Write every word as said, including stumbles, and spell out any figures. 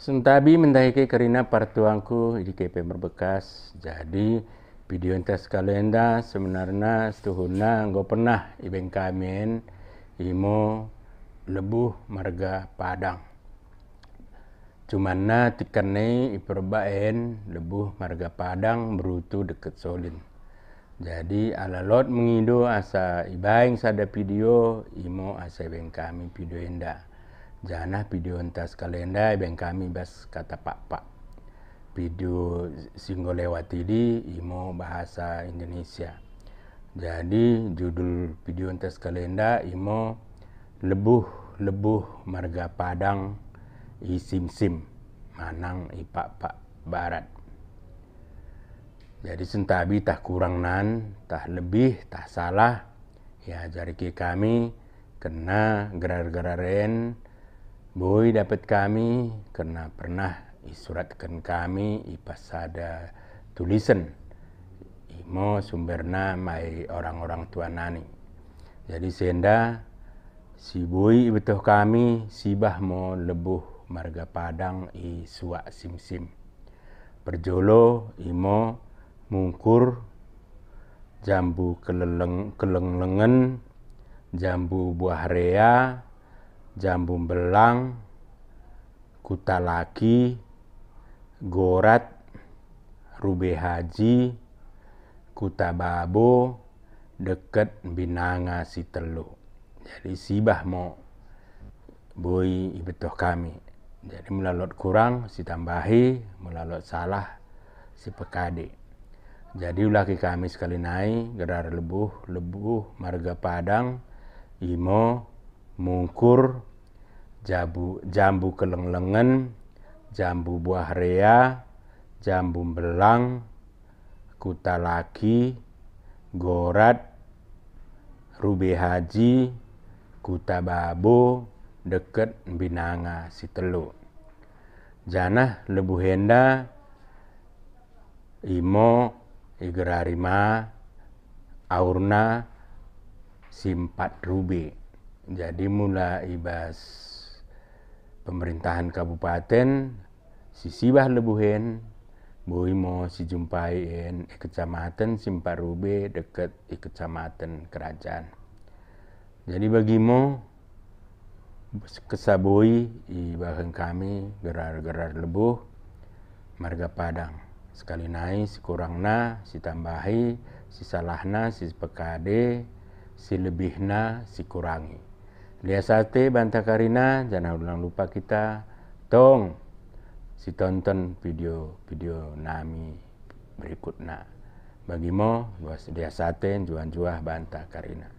Sentabi mendahi ke karina partuangku i dike pe merbekas. Jadi, video enta sekali enda sebenarna setuhunna enggo pernah ibaing kami en, imo lebuh marga Padang. Cumanna tikan nai iperbak en lebuh marga Padang, Berutu dekket Solin. Jadi, ala lot mengido asa ibaing sada video, imo asa ibaing kami video enda. Janah video enta sekali enda ibaing kami bas kata Pakpak. Video si enggo lewat idi imo bahasa Indonesia. Jadi, judul video enta sekali enda imo Lebuh-lebuh marga Padang i Simsim manang i Pakpak Barat. Jadi, sentabi tah kurang nan, tah lebih, tah salah, iajari ke kami, kerna gerar-gerar en boi dapet kami, kerna pernah isuratken kami i pas sada tulisen, imo sumberna mai orang-orang tua nami. Jadi, si enda si boi ibettoh kami, sibah mo lebuh marga Padang i Suak Simsim. Perjolo imo Mungkur, Jambu Keleleng-, Kelenglengen, Jambu Buah Rea, Jambu Mbelang, Kuta Laki, Gorat, Rube Haji, Kuta Babo, dekket Binanga Sitellu. Jadi, sibah mo boi ibettoh kami. Jadi, mula lot kurang sitambahi, mula lot salah sipekade. Jadi, ulahi kami sekali nai gerar lebuh-lebuh marga Padang, imo Mungkur, Jabu-, Jambu Kelenglengen, Jambu Buah Rea, Jambu Mbelang, Kuta Laki, Gorat, Rube Haji, Kuta Babo, dekket Binanga Sitellu. Janah lebuh enda imo igerari ma aurna Simpat Rube. Jadi, mula ibas pemerintahan kabupaten, sisibah lebuh en, boi mo sijumpai en i Kecamatan Simpat Rube dekket i Kecamatan Kerajaan. Jadi, bagi mo kessa boi ibaing kami gerar-gerar lebuh marga Padang. Sekali nai sikurangna sitambahi, sisalahna sipekade, silebihna sikurangi. Lias ate banta karina, janah ulang lupa kita tong sitonton video-video nami berikutna. Bagi mo, lias ate, njuah-njuah banta karina.